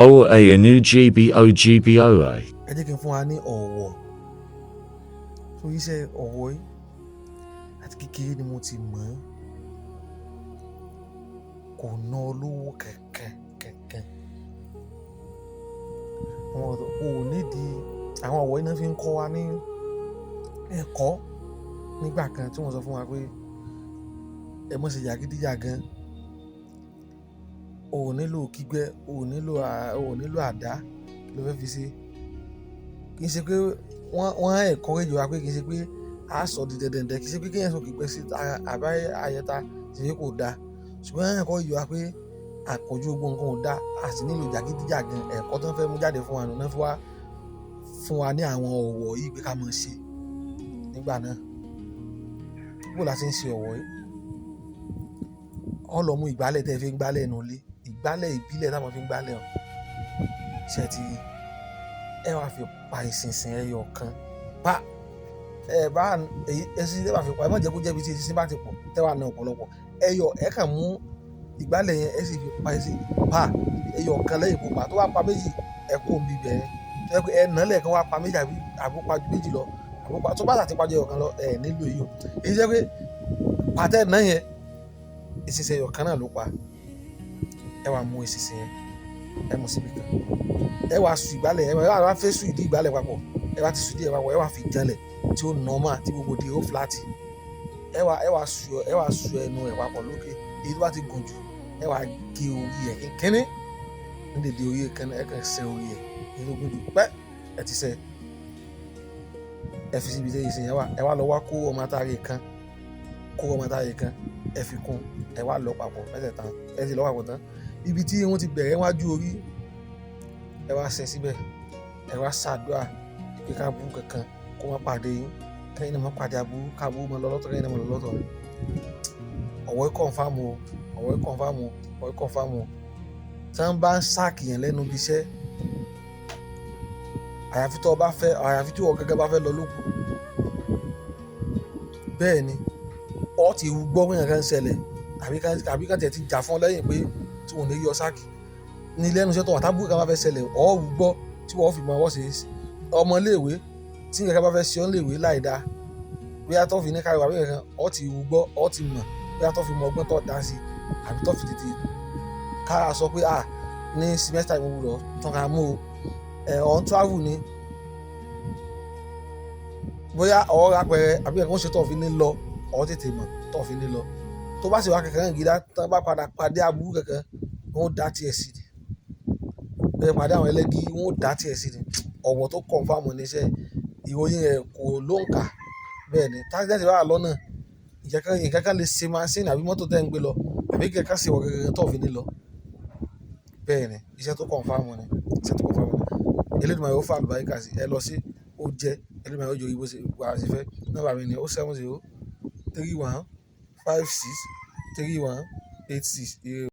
O A N U G B O G B O A. Ẹ jẹ́ kí n fún wa ní ọ̀wọ̀ tó iṣẹ́ ọ̀wọ̀ yìí. Àti kékeré ni mo ti mọ̀ ọ́n, kò ná ọ lówó kankan kankan. Àwọn ọ̀dọ́ kò nídìí àwọn ọ̀wọ̀ yìí náà fi ń kọ́ wa ní ẹ̀kọ́ nígbà kan tí wọ́n sọ fún wa pé ẹ má ṣe jàgídíjàgan, o ò nílò kígbẹ́, o ò nílò àdá ló fẹ́ fi ṣe. Kì í ṣe pé wọ́n encourage wa pé kì í ṣe pé a sọ di dandan, kì í ṣe pé kéèyàn sọ kígbẹ́ sí àbá ayẹta ṣe pé kò dáa, ṣùgbọ́n wọ́n encourage wa pé àpọ̀jù gbogbo nǹkan ò dáa, a sì nílò jàgídíjàgan. Ẹ̀kọ́ tó ń fẹ́ mú jáde fún wa nù náà fi wá fún wa ní àwọn ọ̀wọ̀ yìí pé ká máa ṣe nígbà náà. Bó la ṣe ń ṣe ọ̀wọ̀ yìí? Ọ lọ mú ìgbálẹ̀ tẹ́ ẹ fi ń gbálẹ̀ nù ilé, ìgbálẹ̀ ìbílẹ̀ táwọn fi ń gbálẹ̀ o. Ṣé ti rí? Ẹ wá fi pa ìsinsin ẹyọ kan. Pa ẹ bá èyí ẹṣin tẹ́ bá fi pa, ẹ má jẹ́ kó jẹ́ ibi tí eṣinṣin bá ti pọ̀ tẹ́ wà ní ọ̀pọ̀lọpọ̀. Ẹyọ ẹ kàn mú ìgbálẹ̀ yẹn, ẹ sì fi pa ẹṣin pa ẹyọ kan lẹ́yìn kó pa. Tó bá pa méjì, ẹ kó omi ibẹ̀ yẹn. Tó jẹ́ pé ẹ nà lẹ́ẹ̀kan wá pa méjì àbí ó pa ju méjì lọ, àbí ó pa tó bá ṣà ti pa ju ẹyọ kan lọ, ẹ nílò èyí o. Èyí jẹ́ pé pa tẹ́ ẹ ná yẹn, eṣinṣin ẹyọ kan náà ló pa. Ẹ wá mú eṣinṣin yẹn, ẹ mú síbi kan. Ẹ wá su ìgbálẹ̀, ẹ wá fẹ́ su ìdí ìgbálẹ̀ papọ̀. Ẹ wá ti su ìdí ẹ papọ̀, ẹ wá fi janlẹ̀ tí ó normal, tí gbogbo ìdí ó flat. Ẹ wá su ẹnu ẹ̀ papọ̀ lókè. Èyí tó bá ti gùn jù, ẹ wá gé orí ẹ̀ kínkínní. Ní dèdè orí kan, ẹ kàn ṣẹ́ orí ẹ̀. Èyí tó gùn jù pẹ́, ẹ ti ṣẹ́. Ẹ fi síbi tí eṣinṣin yẹn wà. Ẹ wá lọ wá kó ọmọ atare kan, kó ọmọ atare kan, ẹ fi kún, ẹ wá lọ papọ̀ mẹ́tẹ̀ẹ̀ta. Ẹ ti lọ papọ̀ tán. Ibi tí wọ́n ti bẹ̀rẹ̀ wájú orí, ẹ wá ṣẹ́ síbẹ̀. Ẹ wá ṣàdúrà pé ká burú kankan kó má pàdé yín, kẹ́yìn náà má pàdé aburú, ká burú máa lọ lọ́tọ̀, kẹ́yìn náà máa lọ lọ́tọ̀. Ọ̀wọ̀ yìí confirm o, ọ̀wọ̀ yìí confirm o, ọ̀wọ̀ yìí confirm o. Tí wọ́n bá ń sack yẹn lẹ́nu ibi iṣẹ́, àyàfi tí o bá fẹ́, àyàfi tí ìwọ gẹ́gẹ́ bá fẹ́ lọ lókù. Bẹ́ẹ̀ ni, ọ ti gbọ́ pé nǹkan ń ṣẹlẹ̀ àbí ká tiẹ̀ ti jà fún ọ lẹ́yìn pé tí wọ́n ò ní yọ sack. Ní lẹ́nu iṣẹ́ tó wà, tábúrú kan bá fẹ́ ṣẹlẹ̀, ọ gbọ́ tí wọ́n fi mọ ọwọ́ ṣe. Ọmọ ilé ìwé tí nǹkan kan bá fẹ́ ṣe ọ́ nílé ìwé láì dá, bóyá tó fi ní kárí wà bí nǹkan, ọ ti gbọ́, ọ ti mọ̀, bóyá tó fi mọ ọgbọ́n tó dá sí àbí tó fi tètè ká sọ pé à ní semester yìí mo gbọ́dọ̀ tún ra mú o. Ẹ̀ ọ̀ ń travel ni, bóyá ọ̀ ra pẹ̀rẹ̀ àbí nǹkan ṣe tó fi ní lọ, ọ tètè mọ̀ tó fi ní lọ. Tó bá sì wá kankan gidi tán bá padà pàdé aburú kankan, wọ́n ó dá tiẹ̀ sí ni. Bẹ́ẹ̀ pàdé àwọn ẹlẹ́gì, wọ́n ó dá tiẹ̀ sí ni. Ọ̀wọ̀ tó confirm ní iṣẹ́, ìròyìn rẹ̀ kò lóǹkà. Bẹ́ẹ̀ ni, tí accident bá wà lọ́nà, ǹkan kan lè ṣe machine àbí mọ́tò tí ẹ̀ ń gbé lọ, àbí nǹkan kan ṣe wọ gangan tó fi ní lọ. Bẹ́ẹ̀ ni, iṣẹ́ tó confirm ni, iṣẹ́ tó confirm ni. Elédùmarè ó fà àlùbáríkà sí, ẹ lọ sí, ó jẹ́, Elédùmarè ó jẹ́ orí bó ṣe wà sí fẹ́. Nọ́mbà mi ni 070 31 56 31 86.